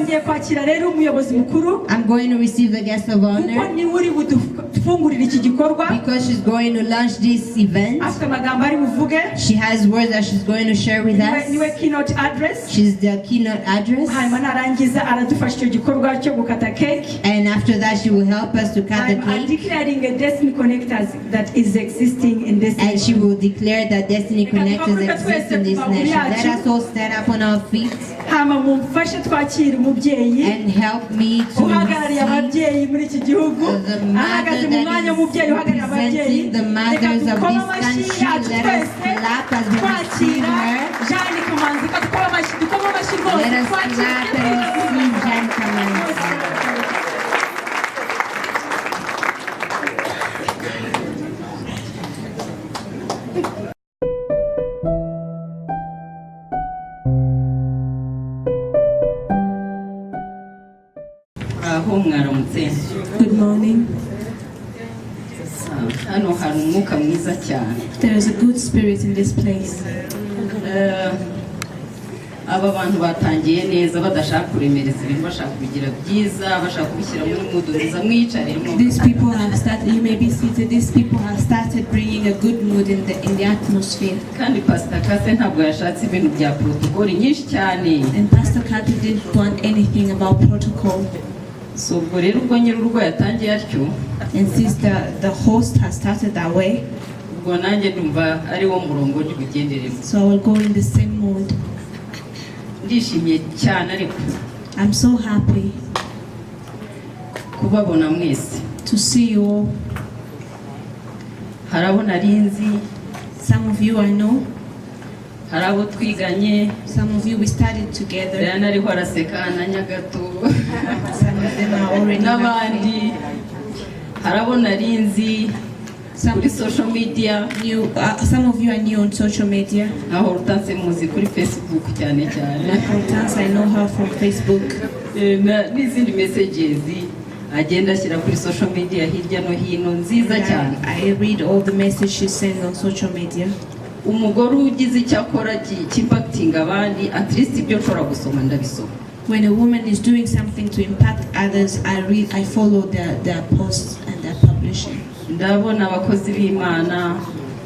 Ngiye kwakira rero umuyobozi mukuru, I'm going to receive the guest of kuko honor niwe uri budufungurire iki gikorwa. Because she's going to launch this event. Afite amagambo ari buvuge. She has words that she's going to share with Niwe, niwe us. Keynote address. She's the keynote address. Hanyuma narangiza aradufasha icyo gikorwa cyo gukata cake. And after that, she will help us to cut the I'm cake. Declaring a Destiny Connectors that is existing in this And she will declare that Destiny Connectors exist in this nation. Let us all stand up on our feet Hama mumfashe twakire umubyeyi and help me to uhagarariye receive ababyeyi muri iki gihugu, the mother ahagaze mu mwanya that is w'umubyeyi uhagarariye ababyeyi. representing the Reka mothers of dukome this amashyi country. yacu Let us twese clap as we receive twakira her. Jeanne Kamanzi. Reka dukome amashyi, dukome amashyi rwose. Let us Twakire clap and receive Jeanne Kamanzi. Aho mwaramutse. Good morning. Ah, hano hari umwuka mwiza cyane. There is a good spirit in this place. Eh, aba bantu batangiye neza badashaka kuremereza ibintu, bashaka kubigira byiza, bashaka kubishyira muri mood nziza. Mwiyicaremo. These people have started, you may be seated, these people have started bringing a good mood in the atmosphere. Kandi Pasita Kase ntabwo yashatse ibintu bya protocol nyinshi cyane. And Pastor Carter didn't want anything about protocol. So ubwo rero ubwo nyir'urugo yatangiye atyo, And since the host has started that way, ubwo nanjye ndumva ari wo murongo ndi bugenderemo. So I will go in the same mood. Ndishimye cyane ariko I'm so happy kubabona mwese. To see you all. Hari abo nari nzi, Some of you I know, hari abo twiganye. Some of you we studied together, Diana ariho araseka na Nyagato some of them are already n'abandi. laughing. Hari abo nari nzi Some kuri social media. New, some of you are new on social media. Nka Hortense muzi kuri Facebook cyane cyane. Like Hortense, I know her from Facebook. Eh, n'izindi messages agenda ashyira kuri social media hirya no hino nziza And cyane. I read all the messages she sends on social media. Umugore ugize icyo akora kimpactinga abandi, at least ibyo nshobora gusoma ndabisoma. When a woman is doing something to impact others, I read, I follow their posts and their publishing. Ndabona abakozi b'Imana,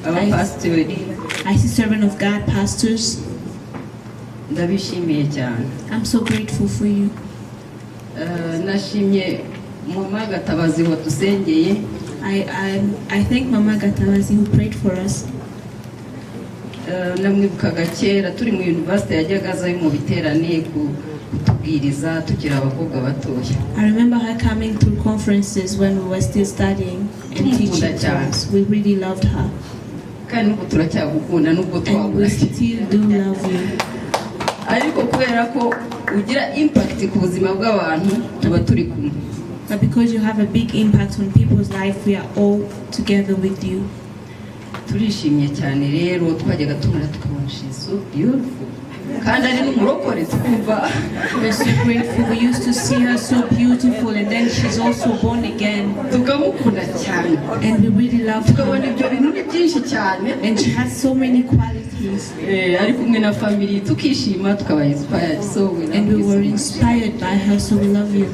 abapasitori. I see servant of God, pastors. Ndabishimiye cyane. I'm so grateful for you. Eh, nashimye Mama Gatabazi wadusengeye. I thank Mama Gatabazi who prayed for us. Eh, namwibukaga kera turi mu university, yajyaga azayo mu biterane kutubwiriza tukiri abakobwa batoya. I remember her coming to conferences when we were still studying and teaching to us. We really loved her. Kandi n'ubu turacyagukunda nubwo And we twaburanye. Still do love you. Ariko kubera ko ugira impact ku buzima bw'abantu, tuba turi kumwe. But because you have a big impact on people's life, we are all together with you. Turishimye cyane rero. Twajyaga tumura tukabona she's so beautiful kandi ari n'umurokore, twumva We're so grateful. We used to see her so beautiful, and then she's also born again. Tukamukunda cyane. And we really loved Tukabona her. Ibyo bintu ni byinshi cyane. And she has so many qualities. Eh, ari kumwe na family tukishima, tukaba inspired, so we love And we you so were much. Inspired by her, so we love you.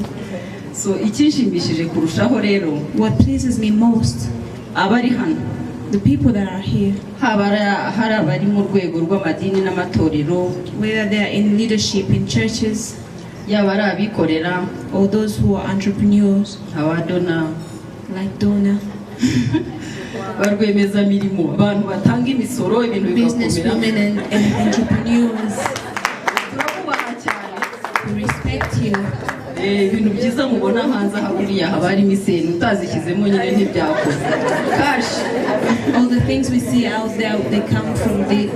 So ikinshimishije kurushaho rero, What pleases me most, abari hano, the people that are here, haba hari abari mu rwego rw'amadini n'amatorero, whether they are in leadership in churches yaba ari abikorera, or those who are entrepreneurs aba Dona, like Donna, ba rwiyemezamirimo, abantu batanga imisoro, ibintu bigakomera. Businesswomen and entrepreneurs, Turabubaha cyane. We respect you. Eh, ibintu byiza mubona hanze aha, buriya haba harimo iseni, utazishyizemo nyine ntibyakoze cash. All the things we see out there, they come from the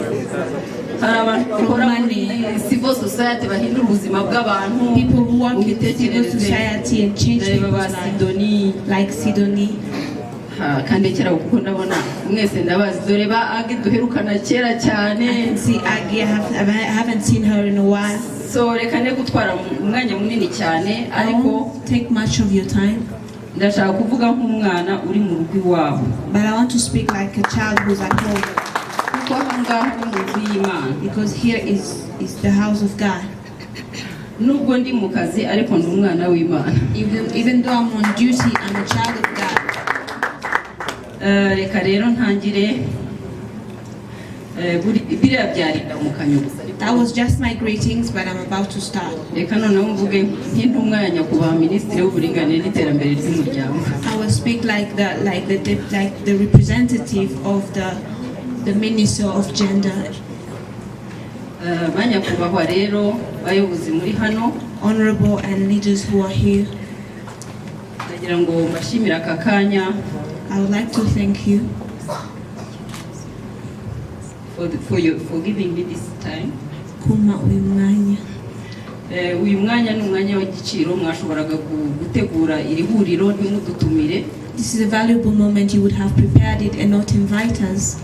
Hari abantu bakora muri civil society bahindura ubuzima bw'abantu people who work mu in the civil mitekerereze. Society and change Ndeba ba people's lives, Sidoni. Like Sidonie. Ha, kandekera kuko ndabona mwese ndabazi. Dore ba Agi duherukana kera cyane. I can see Aggie. I haven't seen her in a while. So reka ne gutwara umwanya munini cyane, I ariko won't take much of your time, ndashaka kuvuga nk'umwana uri mu rugo iwabo, but I want to speak like a child who's at home kuko aha ngaha ni mu nzu y'Imana. Because here is the house of God. Nubwo ndi mu kazi, ariko ndi umwana w'Imana. Even though I'm on duty, I'm a child of God. Reka rero ntangire. Biriya byari indamukanyo gusa, ariko That was just my greetings, but I'm about to start. reka noneho mvuge nk'intumwa ya nyakubahwa Minisitiri w'Uburinganire n'Iterambere ry'Umuryango. I will speak like the representative of the Minister of Gender. Ba nyakubahwa rero bayobozi muri hano, Honorable and leaders who are here, ndagira ngo mbashimire aka kanya I would like to thank you for giving me this time. Kumpa uyu mwanya. Uyu mwanya ni umwanya w'igiciro. Mwashoboraga gutegura iri huriro ntimudutumire, This is a valuable moment. You would have prepared it and not invite us.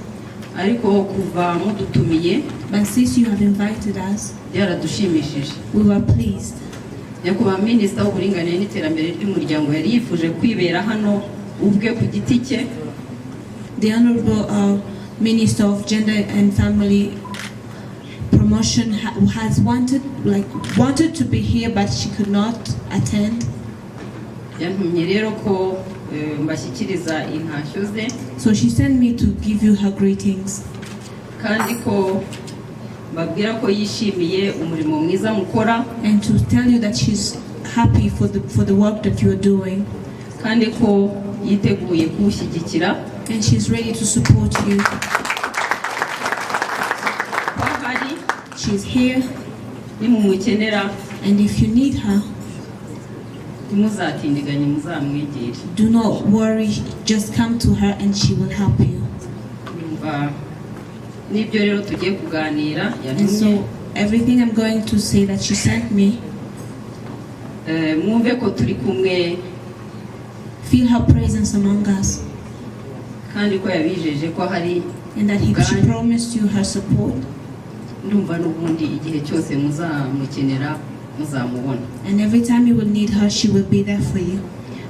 ariko kuva mudutumiye, But since you have invited us, byaradushimishije. we were pleased. Nyakubahwa Minisita w'Uburinganire n'Iterambere ry'Umuryango yari yifuje kwibera hano ubwe ku giti cye, The Honorable Minister of Gender and Family Promotion has wanted to be here, but she could not attend. Yantumye rero ko mbashyikiriza intashyo ze, So she sent me to give you her greetings kandi ko mbabwira ko yishimiye umurimo mwiza mukora, and to tell you that she's happy for the work that you are doing kandi ko yiteguye kuwushyigikira, and she's ready to support you. Ko ahari She's here, nimumukenera, and if you need her, ntimuzatindiganye, muzamwegere. do not worry, just come to her and she will help you. Numva n'ibyo rero tugiye kuganira And yantumye, so everything I'm going to say that she sent me, mwumve ko turi kumwe, feel her presence among us, kandi ko yabijeje ko hari and that she promised you her support, ndumva n'ubundi igihe cyose muzamukenera muzamubona. And every time you will need her, she will be there for you.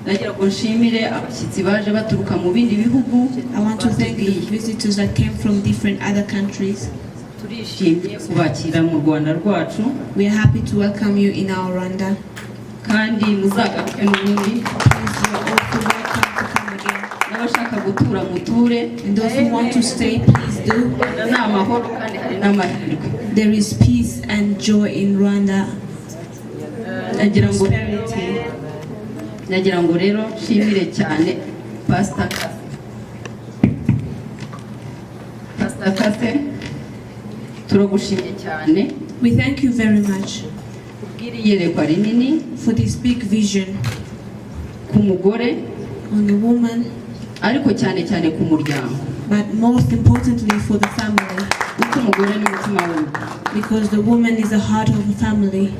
Nagira ngo nshimire abashyitsi baje baturuka mu bindi bihugu I want to thank the batubwiye. Visitors that came from different other countries. Turishimye kubakira mu Rwanda rwacu. We are happy to welcome you in our Rwanda. Kandi muzagaruke n'ubundi. Please, you are also welcome to come again. N'abashaka gutura muture. And those who want to stay, please do. Rwanda ni amahoro kandi hari n'amahirwe. There is peace and joy in Rwanda and Nagira ngo prosperity. Nagira ngo rero nshimire cyane Pastor Kase. Pastor Kase, turagushimye cyane We thank you very much kubw'iri yerekwa rinini for this big vision ku mugore, on the woman, ariko cyane cyane ku muryango, but most importantly for the family, kuko umugore ni umutima w'urugo. Because the woman is the heart of the family.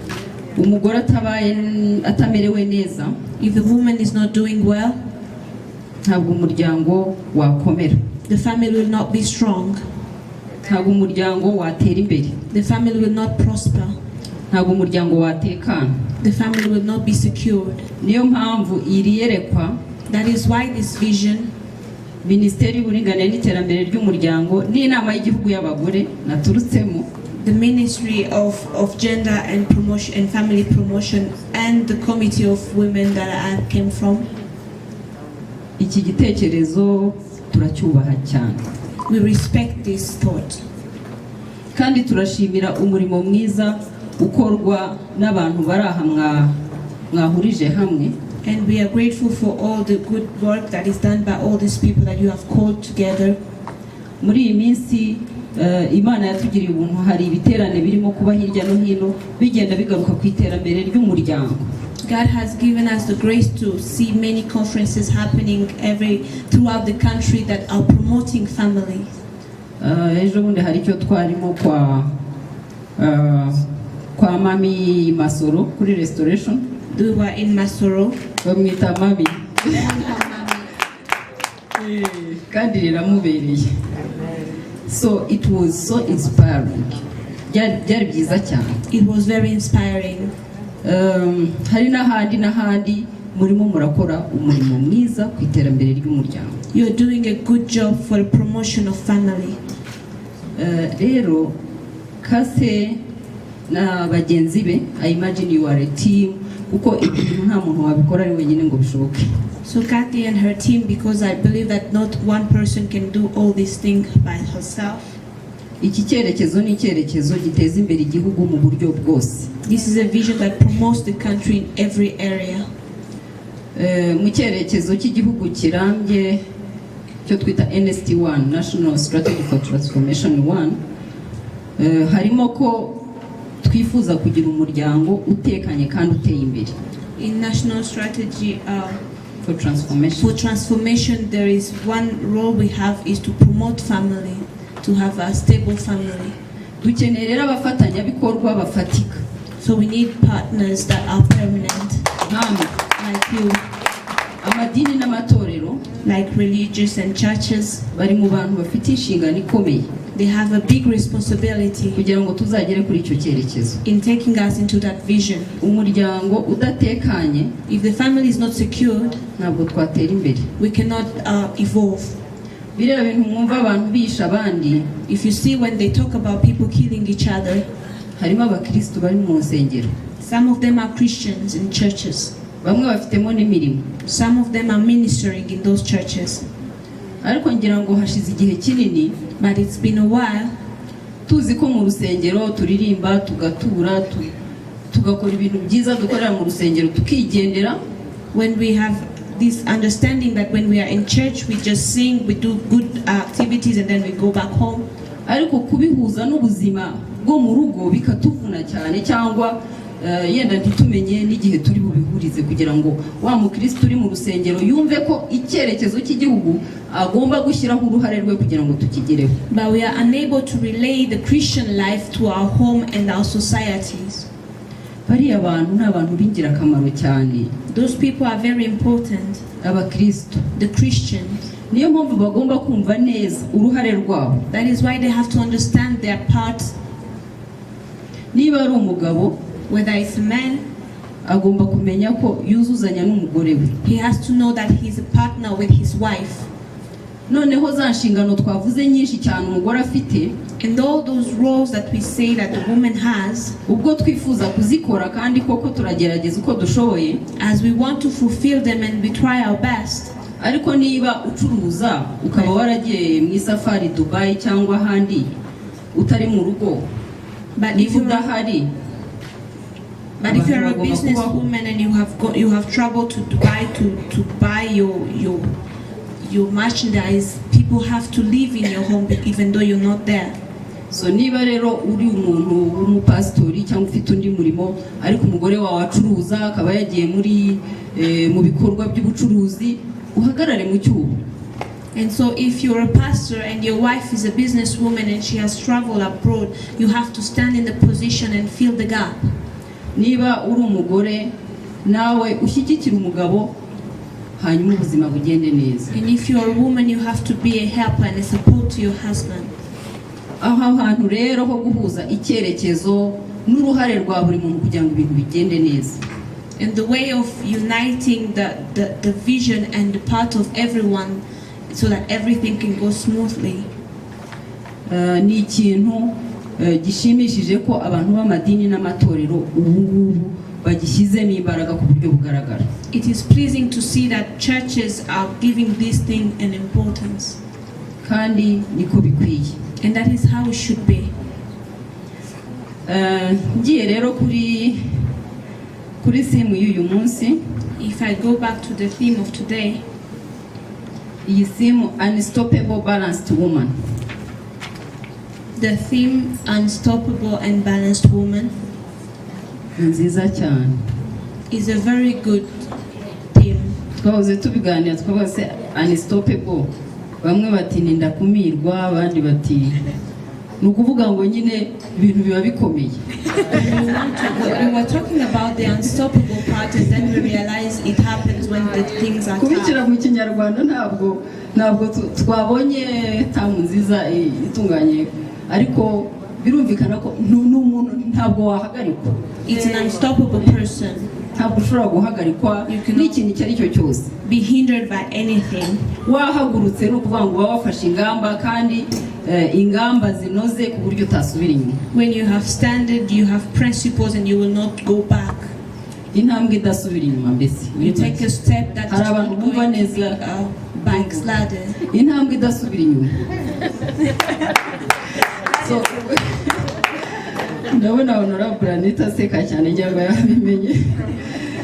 Umugore atabaye atamerewe neza, If the woman is not doing well, ntabwo umuryango wakomera, the family will not be strong. Ntabwo umuryango watera imbere, The family will not prosper. Ntabwo umuryango watekana. The family will not be secured. Niyo mpamvu iri yerekwa, That is why this vision, Minisiteri y'Uburinganire n'Iterambere ry'Umuryango n'Inama y'Igihugu y'Abagore naturutsemo, the Ministry of Gender and Promotion and Family Promotion and the Committee of Women that I came from, iki gitekerezo turacyubaha cyane, we respect this thought. Kandi turashimira umurimo mwiza ukorwa n'abantu bari aha mwahurije hamwe. And we are grateful for all the good work that is done by all these people that you have called together. Muri iyi minsi Imana yatugiriye ubuntu, hari ibiterane birimo kuba hirya no hino bigenda bigaruka ku iterambere ry'umuryango. God has given us the grace to see many conferences happening every throughout the country that are promoting family. Ejo bundi hari icyo twarimo kwa Mami Masoro kuri Restoration. We were in Masoro. Bamwita Mami kandi riramubereye. So it was so inspiring, byari byiza cyane. It was very inspiring. Hari n'ahandi n'ahandi murimo murakora umurimo mwiza ku iterambere ry'umuryango. You're doing a good job for the promotion of family. Rero Kase Na bagenzi be. I imagine you are a team, kuko ibintu nta muntu wabikora ari wenyine ngo bishoboke. So Kathy and her team, because I believe that not one person can do all these things by herself. Iki cyerekezo ni icyerekezo giteza imbere igihugu mu buryo bwose. This is a vision that promotes the country in every area. Mu cyerekezo cy'igihugu kirambye cyo twita NST 1, National Strategy for Transformation 1, harimo ko twifuza kugira umuryango utekanye kandi uteye imbere. In national strategy for transformation for transformation, there is one role we have is to promote family, to have a stable family. Dukeneye rero abafatanyabikorwa bafatika. So we need partners that are permanent, nkamwe, like you, amadini n'amatorero like religious and churches. Bari mu bantu bafite inshingano ikomeye They have a big responsibility kugira ngo tuzagere kuri icyo cyerekezo. In taking us into that vision. Umuryango udatekanye, If the family is not secured, ntabwo twatera imbere. We cannot evolve. Biriya bintu mwumva abantu bisha abandi, If you see when they talk about people killing each other, harimo abakirisitu bari mu nsengero. Some of them are Christians in churches. Bamwe bafitemo n'imirimo. Some of them are ministering in those churches. Ariko ngira ngo hashize igihe kinini But it's been a while tuzi ko mu rusengero turirimba, tugatura, tugakora ibintu byiza dukorera mu rusengero, tukigendera. When we have this understanding that when we are in church, we just sing, we do good activities, and then we go back home. Ariko kubihuza n'ubuzima bwo mu rugo bikatuvuna cyane, cyangwa yenda ntitumenye n'igihe turi bubihurize kugira ngo wa mukristo uri mu rusengero yumve ko icyerekezo cy'igihugu agomba gushyiraho uruhare rwe kugira ngo tukigereho. But we are unable to relate the Christian life to our home and our societies. Bariya bantu ni abantu b'ingirakamaro cyane. Those people are very important, abakristo, the Christians. Niyo mpamvu bagomba kumva neza uruhare rwabo. That is why they have to understand their part, Niba ari umugabo, whether it's a man, agomba kumenya ko yuzuzanya n'umugore we. He has to know that he's a partner with his wife. Noneho za nshingano twavuze nyinshi cyane umugore afite, And all those roles that we say that the woman has, ubwo twifuza kuzikora kandi koko turagerageza uko dushoboye, as we want to fulfill them and we try our best, ariko niba ucuruza ukaba waragiye mu isafari Dubayi cyangwa ahandi utari mu rugo, but if niba you're udahari, but if you're a abantu bagomba kubaho. Businesswoman and you have traveled to Dubai to buy your merchandise, people have to live in your home even though you're not there. So niba rero uri umuntu w'umupasitori cyangwa ufite undi murimo, ariko umugore wawe acuruza akaba yagiye muri mu bikorwa by'ubucuruzi, uhagarare mu cyuho. And so if you're a pastor and your wife is a businesswoman and she has traveled abroad, you have to stand in the position and fill the gap. Niba uri umugore nawe ushyigikira umugabo, hanyuma ubuzima bugende neza. And if you're a woman, you have to be a helper and a support to your husband. Aho hantu rero ho guhuza icyerekezo n'uruhare rwa buri muntu kugira ngo ibintu bigende neza, And the way of uniting the vision and the part of everyone so that everything can go smoothly. Ni ikintu gishimishije ko abantu b'amadini n'amatorero ubu ngubu bagishyizemo imbaraga ku buryo bugaragara. It is pleasing to see that churches are giving this thing an importance. Kandi niko bikwiye. And that is how it should be. Ngiye rero kuri theme y'uyu munsi. If I go back to the theme of today, iyi theme, unstoppable balanced woman, the theme "Unstoppable and Balanced Woman" ni nziza cyane. Is a very good theme. Twahoze tubiganira, twavuga se unstoppable, bamwe bati ni ndakumirwa, abandi bati ni ukuvuga ngo nyine ibintu biba bikomeye. We were talking about the unstoppable part, and then we realized it happens when the things are Kubishyira tough. Mu kinyarwanda ntabwo twabonye term nziza itunganye, ariko birumvikana ko ni umuntu ntabwo wahagarikwa. It's an unstoppable person. Ntabwo ushobora guhagarikwa You cannot n'ikintu icyo ari cyo cyose. be hindered by anything. Wahagurutse ni ukuvuga ngo uba wafashe ingamba kandi ingamba zinoze ku buryo utasubira inyuma. When you have standard, you have principles, and you will not go back. Intambwe idasubira inyuma mbese. You take a step that is Hari abantu not bumva going to be neza. Backsliding. Intambwe idasubira inyuma. So ndabona Honorable Anita aseka cyane, ngira ngo yabimenye.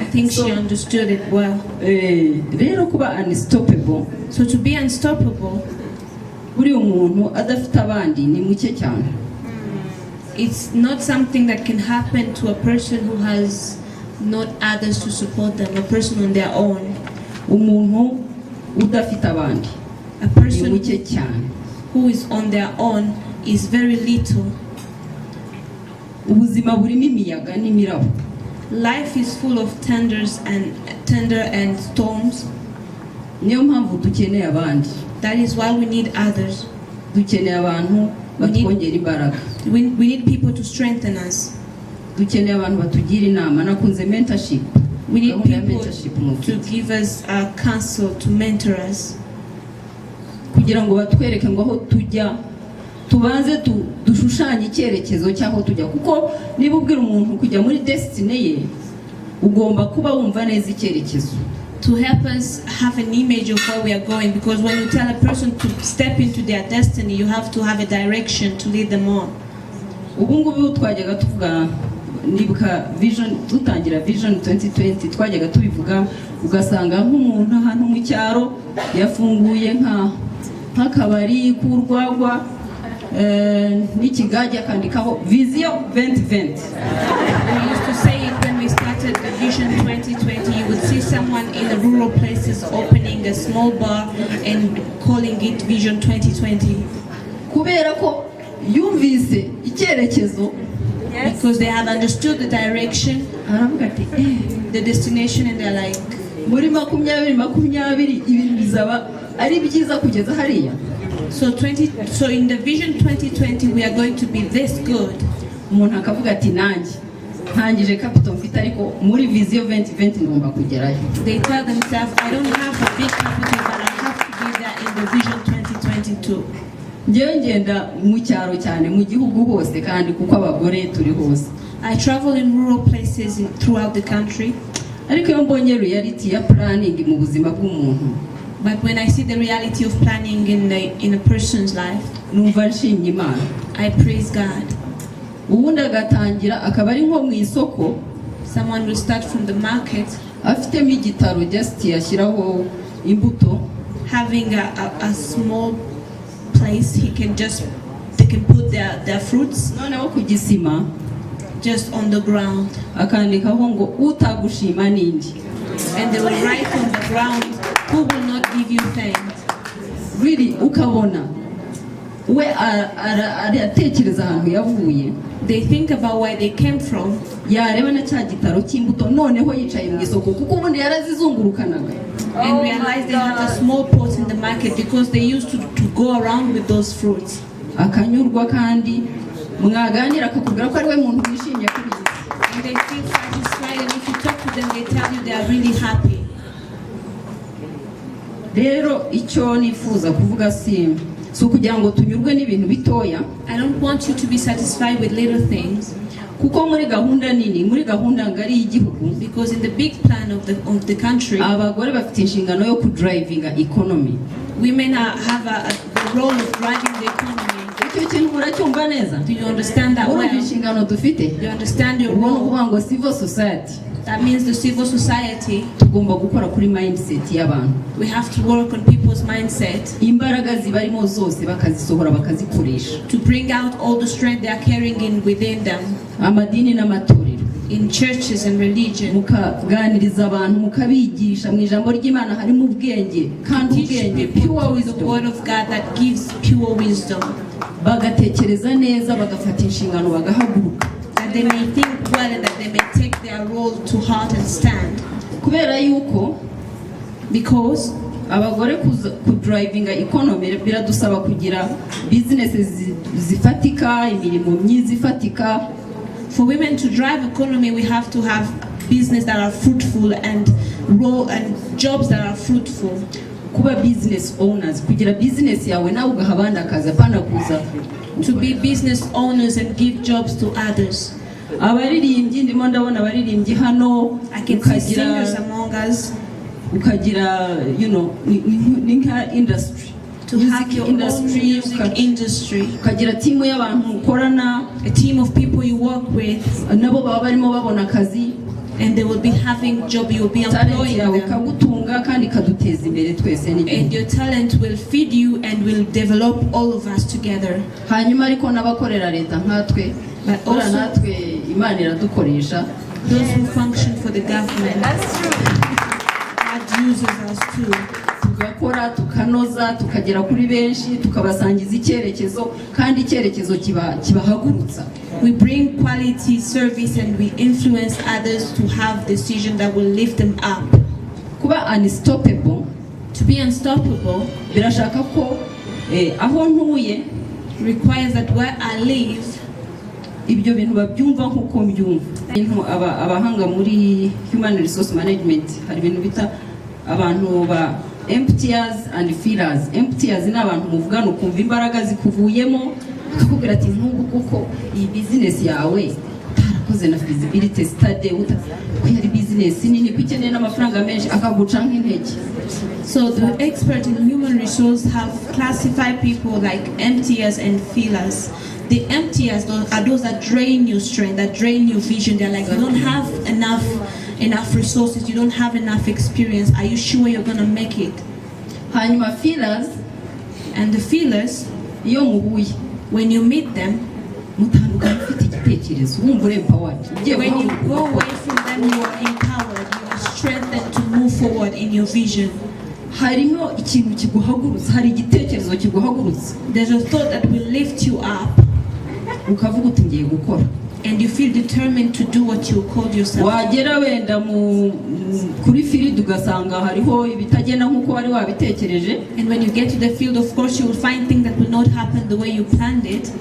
I think she understood it well. Rero kuba unstoppable, So to be unstoppable, buriya umuntu adafite abandi ni muke cyane. It's not something that can happen to a person who has not others to support them, a person on their own. Umuntu udafite abandi A ni person muke cyane. Who is on their own is very little. Ubuzima burimo imiyaga n'imiraba. Life is full of thunders and thunder and storms. Niyo mpamvu dukeneye abandi. That is why we need others. Dukeneye abantu batwongera imbaraga. We need people to strengthen us. Dukeneye abantu batugira inama. Nakunze mentorship. We need Gahunda ya people mentorship mufite. to give us counsel, to mentor us, kugira ngo batwereke ngo aho tujya tubanze dushushanye icyerekezo cy'aho tujya, kuko niba ubwira umuntu kujya muri destiny ye, ugomba kuba wumva neza icyerekezo. To help us have an image of where we are going. Because when you tell a person to step into their destiny, you have to have a direction to lead them on. Ubu ngubu twajyaga tuvuga, nibuka vision dutangira, Vision 2020, twajyaga tubivuga, ugasanga nk'umuntu ahantu mu cyaro yafunguye nk'akabari k'urwagwa n'ikigage, akandikaho Vision 2020. We used to say it when we started the Vision 2020. You would see someone in the rural places opening a small bar and calling it Vision 2020. Kubera ko yumvise icyerekezo. Because they have understood the direction, aravuga ati eh, the destination, and they're like, muri 2020 ibintu bizaba ari byiza kugeza hariya. So in the Vision 2020, we are going to be this good. Umuntu akavuga ati nanjye ntangije capital mfite, ariko muri Vision 2020 ngomba kugerayo. They tell themselves, "I don't have a big capital, but I have to be there in the Vision 2022." Ngewe ngenda mu cyaro cyane, mu gihugu hose, kandi kuko abagore turi hose. I travel in rural places throughout the country, ariko iyo mbonye reality ya planning mu buzima bw'umuntu, but when I see the reality of planning in a person's life, numva nshimye Imana. I praise God. Ubundi agatangira akaba ari nko mu isoko, Someone will start from the market, afitemo igitaro, just yashyiraho imbuto, having a small place he can just they can put their fruits noneho ku gisima just on the ground. Akandikaho ngo utagushima ninde? And they will write on the ground, "Who will not give you thanks?" Really, ukabona we aratekereza ahantu yavuye. They think about where they came from, yareba na cya gitaro cy'imbuto, noneho yicaye mu isoko, kuko ubundi yarazizungurukanaga, and realize they have a small pot in the market because they used to go around with those fruits. Akanyurwa, kandi mwaganira akakubwira ko ari we muntu wishimye kuri iyi si. And they feel satisfied, and if you talk to them, they tell you they are really happy. Rero icyo nifuza kuvuga si ukugira ngo tunyurwe n'ibintu bitoya, I don't want you to be satisfied with little things, kuko muri gahunda nini, muri gahunda ngari y'igihugu, because in the big plan of the country, abagore bafite inshingano yo kudrivinga economy. Women have the role of driving the economy. Icyo kintu muracyumva neza? Do you understand that Urumva well? inshingano dufite? You understand your Ubwo ni role? ukuvuga ngo civil society, That means the civil society, tugomba gukora kuri mindset y'abantu. We have to work on people's mindset Imbaraga zibarimo zose bakazisohora, bakazikoresha. To bring out all the strength they are carrying in within them, Amadini n'amatorero, in churches and religion. Mukaganiriza abantu, mukabigisha mu ijambo ry'Imana harimo ubwenge, kandi Teach ubwenge, people pure through the wisdom, word of God that gives pure wisdom, bagatekereza neza, bagafata inshingano, bagahaguruka. That they may think well and that they may take their role to heart and stand. Kubera yuko Because abagore kudrivinga economy biradusaba kugira business zifatika, imirimo myiza ifatika. For women to drive economy, we have to have business that are fruitful and role and jobs that are fruitful. Kuba business owners, kugira business yawe nawe ugaha abandi akazi, apana kuza. To be business owners and give jobs to others. Abaririmbyi, ndimo ndabona abaririmbyi hano. I can see Ukagira singers among us. ukagira ni nka industry. To have your own Industry. Music industry. Ukagira team y'abantu mukorana. A team of people you work with, Nabo baba barimo babona akazi. And they will be having job. You will be Talent employing yawe them. ikagutunga kandi ikaduteza imbere twese n'igihugu. And your talent will feed you and will develop all of us together. Hanyuma ariko n'abakorera leta nkatwe, But buriya also natwe Imana iradukoresha. Those who function for the government, God uses us too. Tugakora, tukanoza, tukagera kuri benshi, tukabasangiza icyerekezo, kandi icyerekezo kiba kibahagurutsa. We bring quality service and we influence others to have decisions that will lift them up. Kuba unstoppable, To be unstoppable birashaka ko aho ntuye requires that where I live, ibyo bintu babyumva nk'uko mbyumva. Ibintu abahanga muri human resource management, hari ibintu bita abantu ba emptiers and fillers. Emptiers ni abantu muvugana ukumva imbaraga zikuvuyemo, akakubwira ati: "Nk'ubu kuko iyi business yawe utarakoze na feasibility study, ko yari business nini, ko ikeneye n'amafaranga menshi," akaguca nk'intege. So the expert in human resource have classified people like emptiers and fillers. The emptiers are those that drain your strength, that drain your vision. They're like, "You don't have enough resources, you don't have enough experience. Are you sure you're gonna make it?" Hanyuma fillers, And the fillers, iyo muhuye, when you meet them, mutandukana ufite igitekerezo, wumva uri empowered ugiye when you guhaguruka. Go away from them, you are empowered, you are strengthened to move forward in your vision. Harimo ikintu kiguhagurutsa, hari igitekerezo kiguhagurutsa. There's a thought that will lift you up, Ukavuga uti: "Ngiye gukora." and you feel determined to do what you called yourself. Wagera wenda kuri field ugasanga hariho ibitagenda nk'uko wari wabitekereje. And when you get to the field, of course, you will find things that will not happen the way you planned it.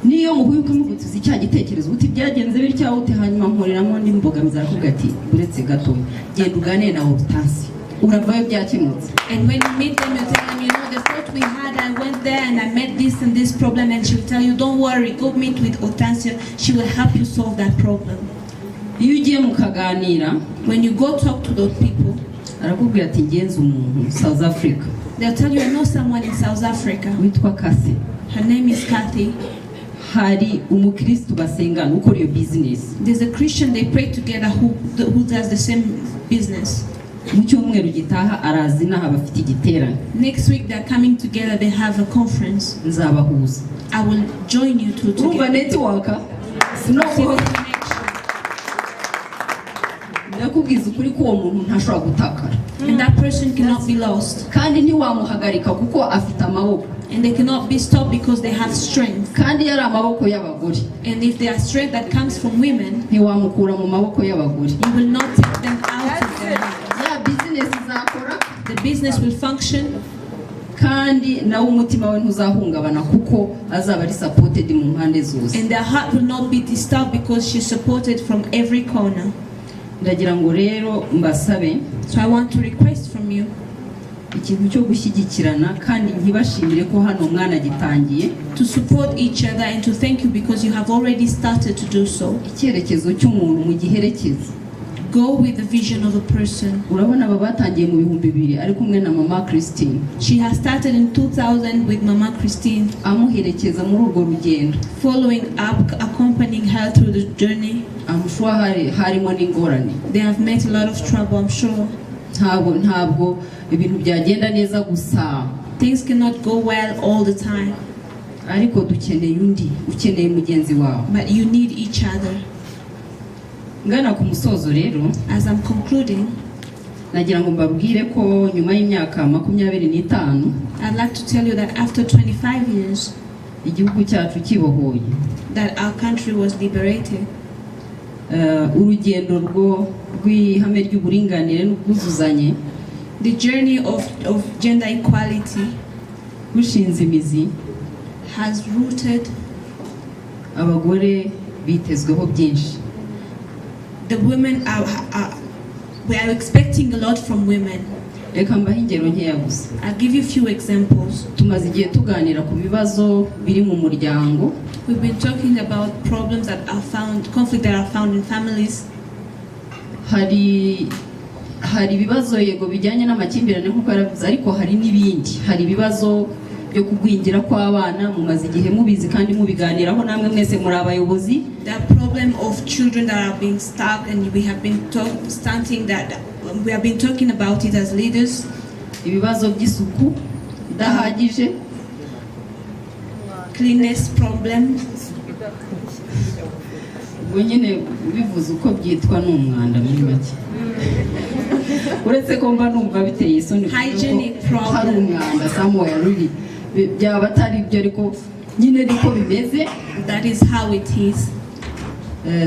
Niyo muhuye ukamuvuga uti: "Cya gitekerezo," uti: "Byagenze bitya," uti: "Hanyuma nkoreramo n'imbogamizi," arakubwira ati: "Uretse gato, genda uganire na Hortense, uravayo byakemutse." And when you meet them, you tell them, "The thought we had, I went there and I met this and this problem." And she will tell you, "Don't worry, go meet with Hortensia. She will help you solve that problem." Iyo ugiye mukaganira, When you go talk to those people, arakubwira ati: "Ngenzi umuntu South Africa." they'll tell you, "I know someone in South Africa." Witwa Kase. Her name is Kathy. Hari umukristu basengana ukora iyo business. There's a Christian they pray together who does the same business. Mu cyumweru gitaha araza inaha, bafite igiterane. Next week they're coming together, they have a conference. Nzabahuza. I will join you two Urumva together. network. See the connection. Ndakubwiza ukuri ko uwo muntu ntashobora gutakara. And that person cannot be lost. Kandi ntiwamuhagarika kuko afite amaboko. And they cannot be stopped because they have strength. Kandi iyo ari amaboko y'abagore, And if they are strength that comes from women, ntiwamukura mu maboko y'abagore. You will not take them out of their hands. Ya business izakora. The business will function, Kandi nawe umutima we ntuzahungabana kuko azaba ari supported mu mpande zose. And their heart will not be disturbed because she's supported from every corner. Ndagira ngo rero mbasabe So I want to request from you ikintu cyo gushyigikirana, kandi nkibashimire ko hano mwanagitangiye. To support each other and to thank you because you have already started to do so. Icyerekezo cy'umuntu mugiherekeze. Go with the vision of a person. Urabona aba batangiye mu 2000 ari kumwe na mama Christine. She has started in 2000 with Mama Christine, Amuherekeza muri urwo rugendo. Following up, accompanying her through the journey. I'm sure hari harimo n'ingorane. They have met a lot of trouble, I'm sure. Ntabwo ibintu byagenda neza gusa. Things cannot go well all the time, Ariko dukeneye undi, ukeneye mugenzi wawe. But you need each other. Ngana ku musozo rero, As I'm concluding, nagira ngo mbabwire ko nyuma y'imyaka 25 I'd like to tell you that after 25 years igihugu cyacu kibohoye, that our country was liberated, urugendo rwo rw'ihame ry'uburinganire n'ubwuzuzanye the journey of gender equality rushinze imizi, has rooted. Abagore bitezweho byinshi. The women are, we are expecting a lot from women. Reka mbahe ingero nkeya gusa. I'll give you a few examples. Tumaze igihe tuganira ku bibazo biri mu muryango. We've been talking about problems that are found, conflict that are found in families. Hari ibibazo, yego, bijyanye n'amakimbirane nk'uko yaravuze, ariko hari n'ibindi. Hari ibibazo byo kugwingira kw'abana, mumaze igihe mubizi kandi mubiganiraho, namwe mwese muri abayobozi. The problem of children that are being stuck, and we have been starting that we have been talking about it as leaders. Ibibazo by'isuku idahagije. Cleanness problem. Ubwo nyine ubivuze uko byitwa ni umwanda muri make, uretse ko mba numva biteye isoni kuvuga ko Hygienic problem. hari umwanda somewhere really. Byaba atari ibyo, ariko nyine niko bimeze. That is how it is.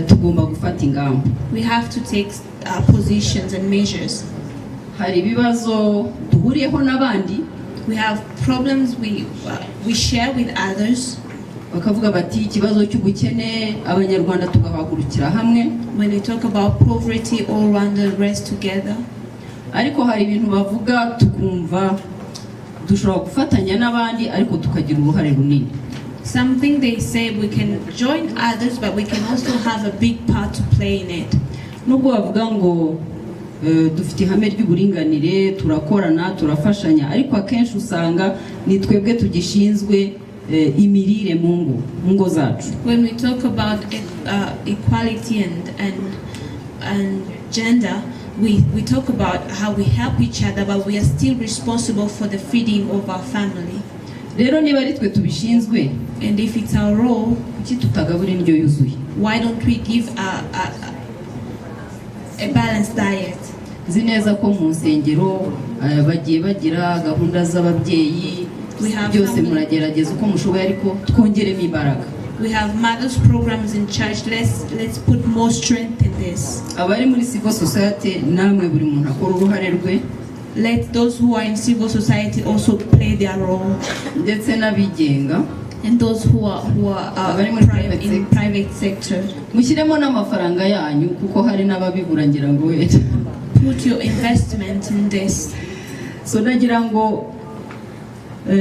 Tugomba gufata ingamba. We have to take positions and measures. Hari ibibazo duhuriyeho n'abandi. We have problems we share with others. Bakavuga bati ikibazo cy'ubukene, Abanyarwanda tugahagurukira hamwe. When they talk about poverty, all Rwanda rest together. Ariko hari ibintu bavuga tukumva dushobora gufatanya n'abandi, ariko tukagira uruhare runini. Something they say, we can join others, but we can also have a big part to play in it. Nubwo bavuga ngo dufite ihame ry'uburinganire, turakorana, turafashanya, ariko akenshi usanga ni twebwe tugishinzwe imirire mu ngo zacu. When we talk about equality and gender, we talk about how we help each other, but we are still responsible for the feeding of our family. Rero niba ari twe tubishinzwe, And if it's our role, kuki tutagabura indyo yuzuye? Why don't we give a balanced diet? Nzi neza ko mu nsengero bagiye bagira gahunda z'ababyeyi. We have Byose muragerageza uko mushoboye, ariko twongeremo imbaraga. We have mothers programs in church. Let's put more strength in this. Abari muri civil society namwe, buri muntu akora uruhare rwe. Let those who are in civil society also play their role, ndetse n'abigenga. And those who are Abari muri private in sector. Private sector. Mushyiremo n'amafaranga yanyu, kuko hari n'ababibura, ngira ngo wenda. Put your investment in this. So nagira ngo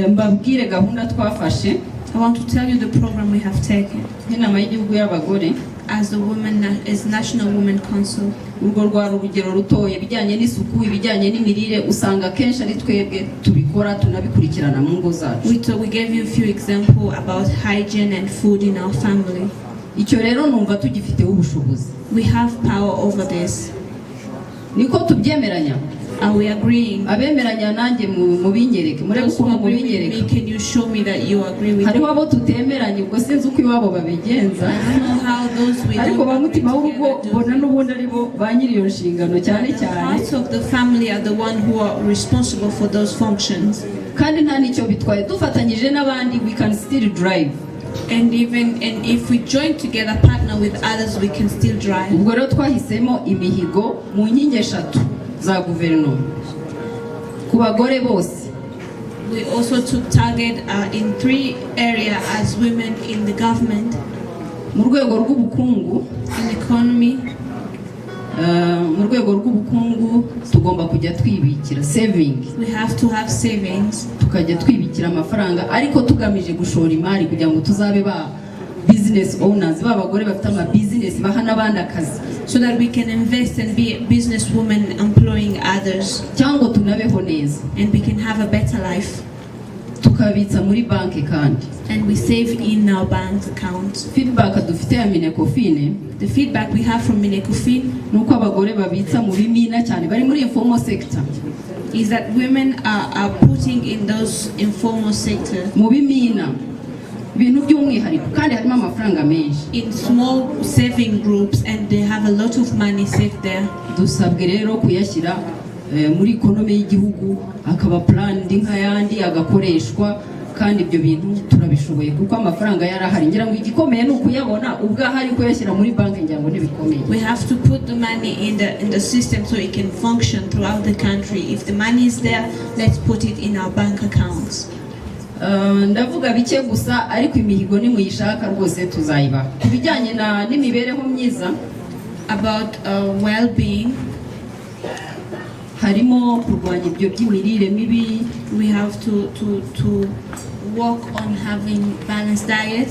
mbabwire gahunda twafashe I want to tell you the program we have taken nk'inama y'igihugu y'abagore. As the women as National Women Council. Urwo rwari urugero rutoya. Ibijyanye n'isuku, ibijyanye n'imirire, usanga akenshi ari twebwe tubikora, tunabikurikirana mu ngo zacu. We gave you a few examples about hygiene and food in our family. Icyo rero numva tugifiteho ubushobozi. We have power over this. Niko tubyemeranya? Are we agreeing? Abemeranya nanjye mubinyereke, murebe Those who ukuntu agree with me, mubinyereka. Can you show me that you agree with me? Hariho abo tutemeranya, ubwo sinzi uko iwabo babigenza. I don't know how those we Ariko don't ba agree mutima w'urugo together do. mbona n'ubundi ari bo ba nyiri iyo nshingano cyane The cyane. hearts of the family are the one who are responsible for those functions. Kandi nta n'icyo bitwaye, dufatanyije n'abandi we can still drive. And if we join together, partner with others, we can still drive. Ubwo rero twahisemo imihigo mu nkingi eshatu za guverinoma ku bagore bose. We also took target in three areas as women in the government, Mu rwego rw'ubukungu, in economy. Mu rwego rw'ubukungu tugomba kujya twibikira, saving. We have to have savings. Tukajya twibikira amafaranga, ariko tugamije gushora imari kugira ngo tuzabe ba business owners, ba bagore bafite ama business baha n'abandi akazi, So that we can invest and be a businesswoman employing others, cyangwa ngo tunabeho neza. And we can have a better life. Tukabitsa muri banki kandi. And we save in our bank account. Feedback dufite ya MINECOFIN, The feedback we have from MINECOFIN ni uko abagore babitsa mu bimina cyane, bari muri informal sector. Is that women are putting in those informal sector, Mu bimina, ibintu by'umwihariko, kandi harimo amafaranga menshi. In small saving groups, and they have a lot of money saved there. Dusabwe rero kuyashyira muri economy y'igihugu, akaba planned nk'ayandi, agakoreshwa. Kandi ibyo bintu turabishoboye kuko amafaranga yarahari. Ngira ngo igikomeye ni ukuyabona. Ubwo ahari, kuyashyira muri banki ngira ngo ntibikomeye. We have to put the money in the system so it can function throughout the country. If the money is there, let's put it in our bank accounts. Ndavuga bike gusa, ariko imihigo nimuyishaka rwose tuzayibaha. Ku bijyanye n'imibereho myiza, About well-being, Harimo kurwanya ibyo by'imirire mibi. We have to work on having balanced diet,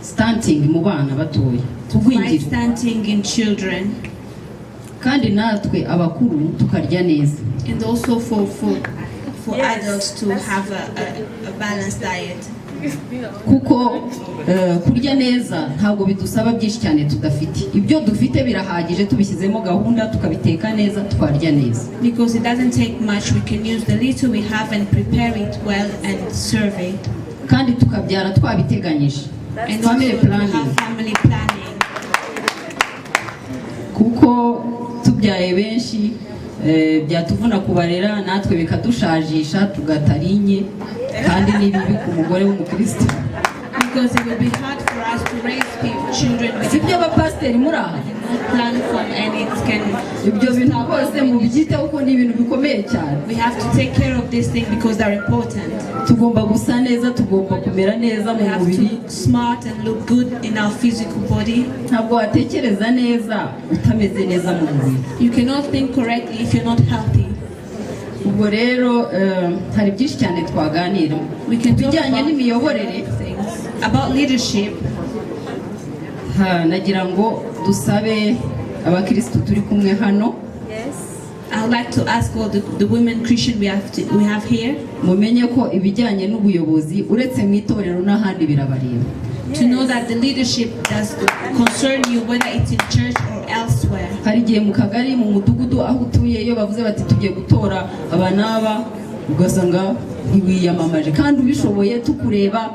stunting mu bana batoya, to fight kugwingira, stunting in children, kandi natwe abakuru tukarya neza. And also for adults to have a balanced diet. Kuko kurya neza ntabwo bidusaba byinshi cyane tudafite. Ibyo dufite birahagije, tubishyizemo gahunda, tukabiteka neza, twarya neza. Because it doesn't take much, we can use the little we have and prepare it well and serve it. Kandi tukabyara twabiteganyije, And family also to planning, have family planning. Kuko tubyaye benshi byatuvuna kubarera, natwe bikadushajisha, tugatarinye, kandi ni bibi ku mugore w'umukristo. Because it will be hard for us to raise children with Si byo, abapasiteri muri aha? no plan for, and it can Ibyo bintu rwose mubyiteho kuko ni ibintu bikomeye cyane. We have to take care of this thing because they're important. Tugomba gusa neza, tugomba kumera neza mu We have to mubiri. Look smart and look good in our physical body. Ntabwo watekereza neza utameze neza mu mubiri. You cannot think correctly if you're not healthy. Ubwo rero hari byinshi cyane twaganira We can ku talk bijyanye about n'imiyoborere. Things. About leadership. Nagira ngo dusabe abakirisitu turi kumwe hano, I would like to ask all the women Christian we have here mumenye ko ibijyanye n'ubuyobozi, uretse mu itorero n'ahandi birabareba. To know that the leadership does concern you, whether it's in church or elsewhere. Hari igihe mu kagari, mu mudugudu aho utuye, iyo bavuze bati tugiye gutora aba n'aba, ugasanga ntiwiyamamaje kandi ubishoboye. Tukureba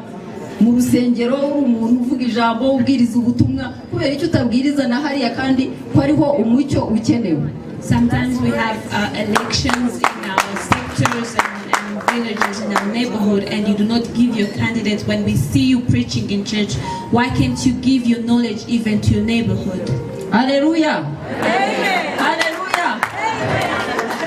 mu rusengero uri umuntu uvuga ijambo, ubwiriza ubutumwa, kubera icyo utabwiriza na hariya kandi ko ariho umucyo ukenewe? Sometimes we have elections in our sectors and villages in our neighborhood, and you do not give your candidates when we see you preaching in church. Why can't you give your knowledge even to your neighborhood? Aleluya, aleluya,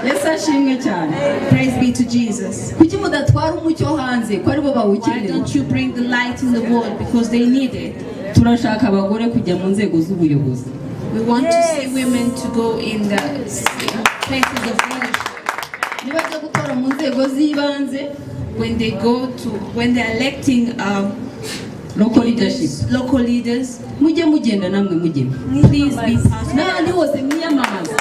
Yesu ashimwe cyane. Praise be to Jesus. Kuki mudatwara umucyo hanze ko aribo Why bawukeneye? Don't you bring the light in the world because they need it? Turashaka abagore kujya mu nzego z'ubuyobozi. We want to see women to go in the places of leadership. Nibajya gutora mu nzego z'ibanze, When they're electing local leadership, leaders, local leaders, mujye mugenda namwe mujye please be part of. N'ahandi hose mwiyamamaza.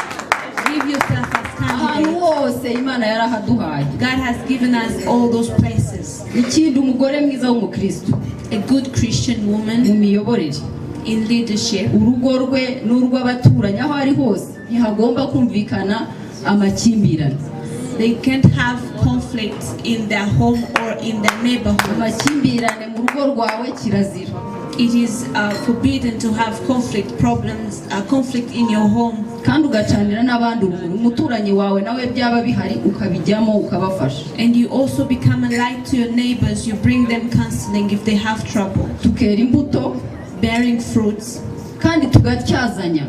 Give yourself as Ahantu candidate. Hose Imana yarahaduhaye. God has given us all those places. Ikindi, umugore mwiza w'umukristo A good Christian woman mu miyoborere, in leadership, urugo rwe n'urw'abaturanyi, aho ari hose ntihagomba kumvikana amakimbirane. They can't have conflicts in their home or in their neighborhood. Amakimbirane mu rugo rwawe kirazira. It is forbidden to have conflict problems, conflict in your home. Kandi ugacanira n'abandi urumuri, umuturanyi wawe nawe byaba bihari ukabijyamo, ukabafasha. And you also become a light to your neighbors. You bring them counseling if they have trouble, Tukera imbuto, bearing fruits kandi tugatyazanya,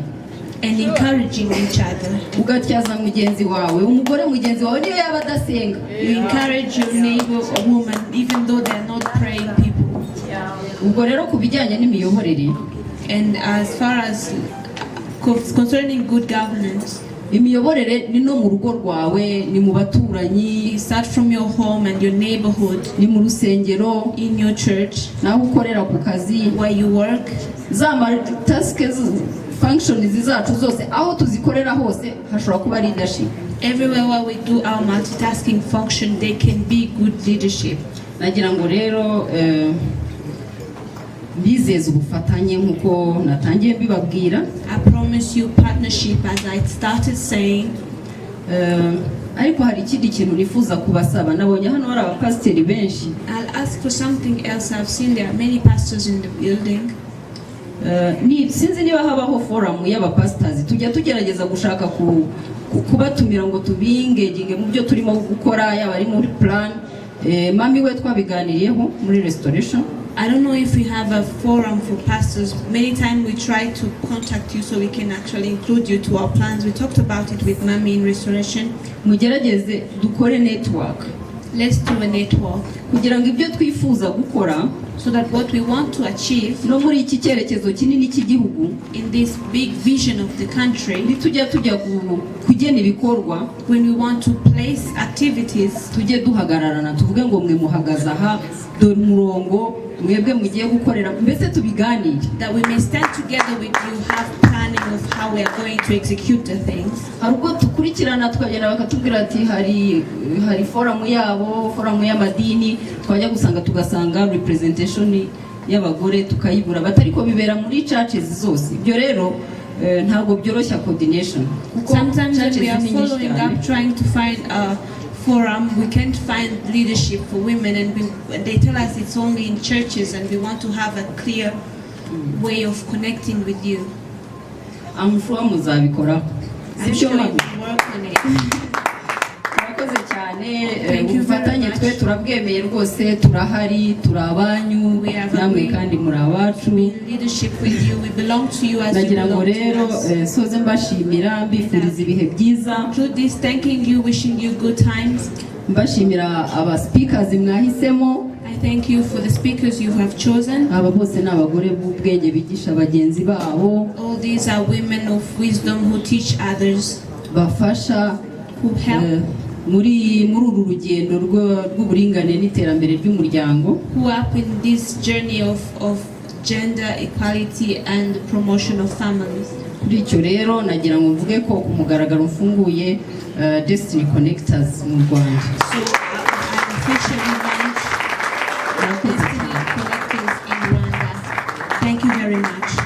and encouraging each other. Ugatyaza mugenzi wawe, umugore mugenzi wawe, niyo yaba adasenga. You encourage your neighbor or woman, even though they're not praying people. Ubwo rero ku bijyanye n'imiyoborere, And as far as concerning good governance, imiyoborere ni no mu rugo rwawe, ni mu baturanyi, you start from your home and your neighborhood, ni mu rusengero, in your church, naho ukorera ku kazi, where you work. Za task functions zacu zose, aho tuzikorera hose hashobora kuba leadership. Everywhere where we do our multitasking function, they can be good leadership. Nagira ngo rero mbizeze ubufatanye nk'uko natangiye mbibabwira. I promise you partnership, as I started saying. Ariko hari ikindi kintu nifuza kubasaba. Nabonye hano hari abapasiteri benshi. I'll ask for something else. I've seen there are many pastors in the building. Sinzi niba habaho forum y'abapasitazi. Tujya tugerageza gushaka kubatumira ngo tubi-engaginge mu byo turimo gukora, yaba ari muri plan. Mami we twabiganiriyeho muri restoration. I don't know if we have a forum for pastors. Many times we try to contact you so we can actually include you to our plans. We talked about it with Mami in Restoration. Mugerageze dukore network. Let's do a network kugira ngo ibyo twifuza gukora so that what we want to achieve no muri iki cyerekezo kinini cy'igihugu, in this big vision of the country, nitujya tujya kugena ibikorwa, when we want to place activities, tujye duhagararana, tuvuge ngo mwe muhagaze aha, dore umurongo mwebwe mugiye gukorera, mbese tubiganire. That we may stand together with you, have planning of how we are going to execute the things. Hari ubwo dukurikirana tukagenda bakatubwira ati hari forum yabo, forum y'amadini, twajya gusanga tugasanga representation y'abagore tukayibura, batari ko bibera muri churches zose. Ibyo rero ntabwo byoroshya coordination kuko Sometimes when churches we are ni nyinshi following cyane. Up, trying to find a forum, we can't find leadership for women, and they tell us it's only in churches, and we want to have a clear way of connecting with you. I'm sure muzabikoraho. I'm Sibyo sure you mami? will work on it. Murakoze cyane. Thank you very Ubufatanye much. twe turabwemeye rwose, turahari, turi abanyu, We have namwe agreed. kandi muri abacu. In leadership with you, we belong to you as you Nagira ngo belong rero to us. soze mbashimira, mbifuriza ibihe byiza, Through this, thanking you, wishing you good times. Mbashimira aba speakers mwahisemo. I thank you for the speakers you have chosen. Aba bose ni abagore b'ubwenge bigisha bagenzi babo, All these are women of wisdom who teach others, bafasha who help, muri uru rugendo rw'uburinganire n'iterambere ry'umuryango. Who are up in this journey of gender equality and the promotion of families. Kuri icyo rero nagira ngo mvuge ko ku mugaragaro mfunguye Destiny Connectors mu Rwanda. So I officially launch Murakoze Destiny cyane. Connectors in Rwanda. Thank you very much.